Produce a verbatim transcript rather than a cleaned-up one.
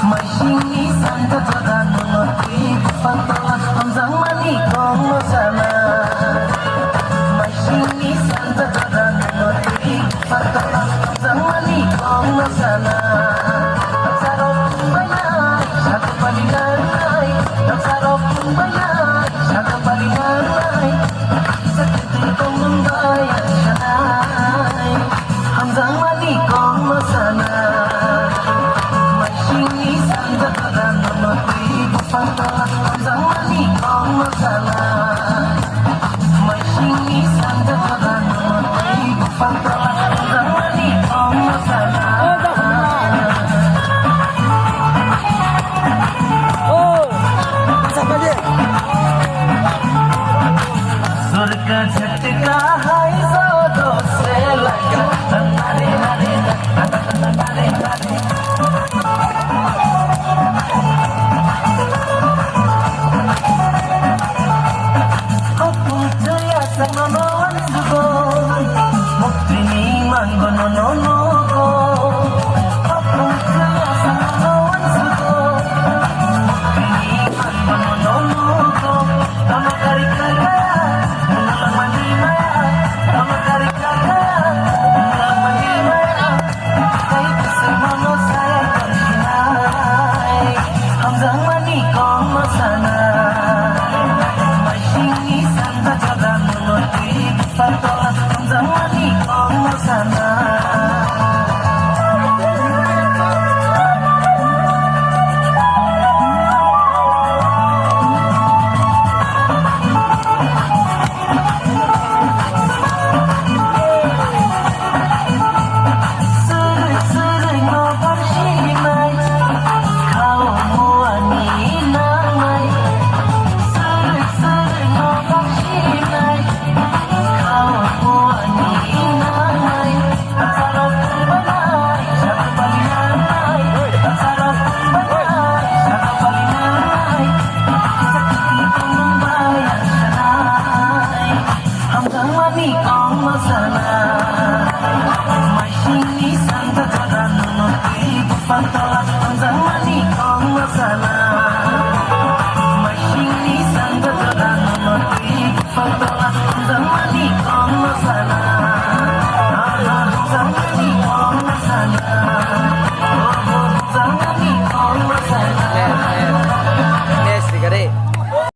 Maising ni sanja jora no no tui buphang tola, hamjangma ni kong no sana. Maising ni sanja jora no no tui buphang tola, hamjangma ni kong no sana. Hamsa rao phungbai nai, saka pali nangnai. Hamsa rao phungbai nai, saka pali nangnai. Sakti tong nung bai ang sanai. Hamjangma ni kong no sana. Maising ni sanja jora no no tui buphang tola, hamjangma ni kong no sana. Maising ni sanja jora no no tui buphang tola, hamjangma ni kong no sana. Sorkar jhatka hai jodo se laga. Khopung tuya sa no no wansugo, mukti ni mango no no nugo. Khopung tuya sa no no wansugo, mukti ni mango no no nugo. Tamo kari kaka, tamo mani maya, tamo kari kaka, tamo mani maya. Tei kisa mano saya tongsinai, hamjangma ni kong no sana. Maising ni sanja jora no no tui buphang tola, hamjangma ni kong no sana. Hamjangma ni kong no sana.